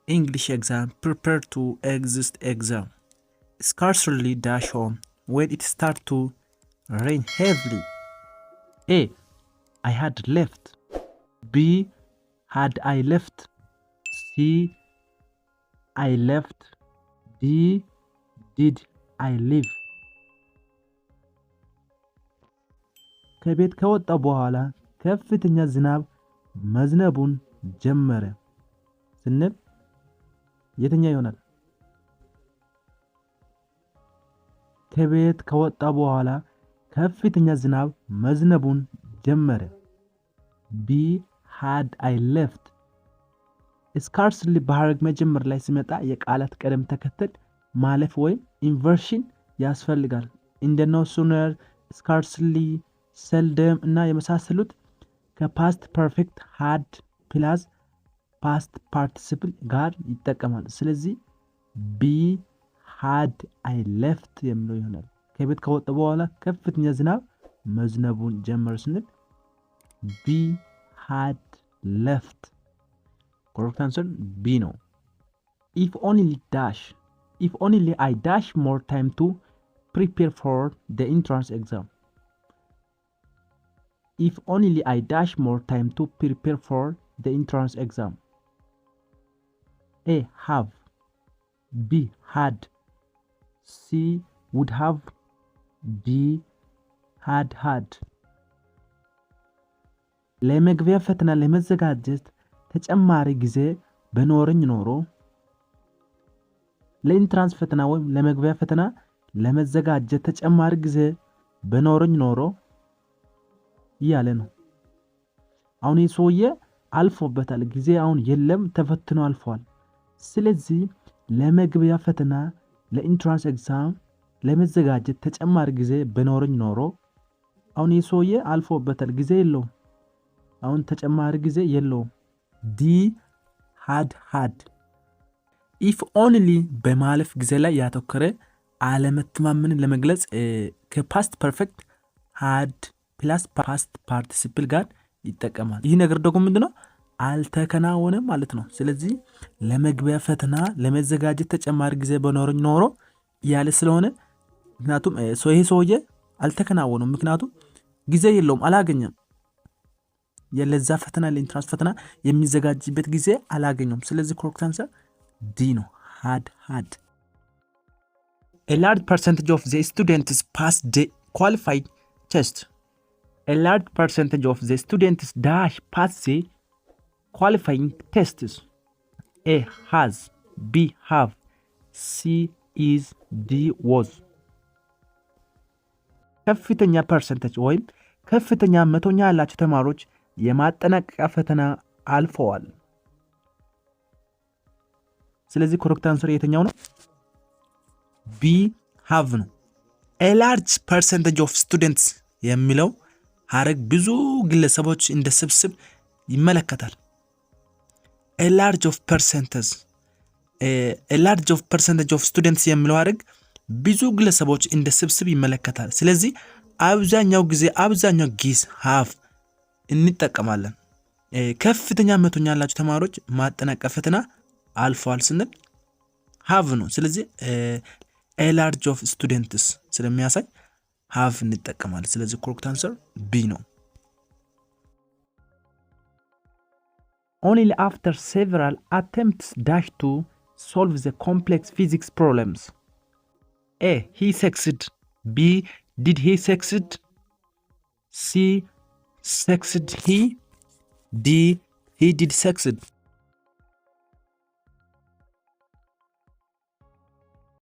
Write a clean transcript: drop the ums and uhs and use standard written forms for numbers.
English exam, prepare to exit exam. Scarcely dash home when it start to rain heavily. A, I had left. B, had I left. C, I left. D, did I leave. ከቤት ከወጣ በኋላ ከፍተኛ ዝናብ መዝነቡን ጀመረ ስንል የትኛው ይሆናል? ከቤት ከወጣ በኋላ ከፍተኛ ዝናብ መዝነቡን ጀመረ። B, had I left። Scarcely በሐረግ መጀመር ላይ ሲመጣ የቃላት ቅደም ተከተል ማለፍ ወይም inversion ያስፈልጋል። እንደ no sooner፣ scarcely፣ seldom እና የመሳሰሉት ከ past perfect had plus past participle ጋር ይጠቀማል። ስለዚህ B, had I left የሚለው ይሆናል። ከቤት ከወጣ በኋላ ከፍተኛ ዝናብ መዝነቡን ጀመረ ስንል B, had left። Correct answer B ነው። If only dash, if only I dash more time to prepare for the entrance exam. If only I dash more time to prepare for the entrance exam. A, have. B, had. C, would have. D, had had. ለመግቢያ ፈተና ለመዘጋጀት ተጨማሪ ጊዜ በኖረኝ ኖሮ፣ ለ entrance ፈተና ወይም ለመግቢያ ፈተና ለመዘጋጀት ተጨማሪ ጊዜ በኖረኝ ኖሮ እያለ ነው። አሁን ይህ ሰውዬ አልፎበታል። ጊዜ አሁን የለም፣ ተፈትኖ አልፏል። ስለዚህ ለመግቢያ ፈተና፣ ለ entrance exam ለመዘጋጀት ተጨማሪ ጊዜ በኖረኝ ኖሮ፣ አሁን ይህ ሰውዬ አልፎበታል፣ ጊዜ የለውም። አሁን ተጨማሪ ጊዜ የለውም። D, had had። If only በማለፍ ጊዜ ላይ ያተኮረ አለመተማመንን ለመግለጽ ከ past perfect had plus past participle ጋር ይጠቀማል። ይህ ነገር ደግሞ ምንድነው? አልተከናወነም ማለት ነው። ስለዚህ ለመግቢያ ፈተና ለመዘጋጀት ተጨማሪ ጊዜ በኖረኝ ኖሮ እያለ ስለሆነ፣ ምክንያቱም ይሄ ሰውዬ አልተከናወነም፣ ምክንያቱም ጊዜ የለውም፣ አላገኘም። ለዛ ፈተና፣ ለ entrance ፈተና የሚዘጋጅበት ጊዜ አላገኘውም። ስለዚህ correct answer D ነው፣ had had። A large percentage of the students pass the qualified test. A large percentage of the students dash pass the qualifying tests. A, has. B, have. C, is. D, was. ከፍተኛ percentage ወይም ከፍተኛ መቶኛ ያላቸው ተማሪዎች የማጠናቀቂያ ፈተና አልፈዋል። ስለዚህ correct answer የትኛው ነው? B, have ነው። A large percentage of students የሚለው ሀረግ ብዙ ግለሰቦች እንደ ስብስብ ይመለከታል። A large of percentage of students የሚለው ሀረግ ብዙ ግለሰቦች እንደ ስብስብ ይመለከታል። ስለዚህ አብዛኛው ጊዜ፣ አብዛኛው ጊዜ have እንጠቀማለን። ከፍተኛ መቶኛ ያላቸው ተማሪዎች ማጠናቀቂያ ፈተና አልፈዋል ስንል have ነው። ስለዚህ a large of students ስለሚያሳይ have እንጠቀማለን። ስለዚህ correct answer B ነው። Only after several attempts dash to solve the complex physics problems. A, he succeed. B, did he succeed. C, succeed he. D, he did succeed.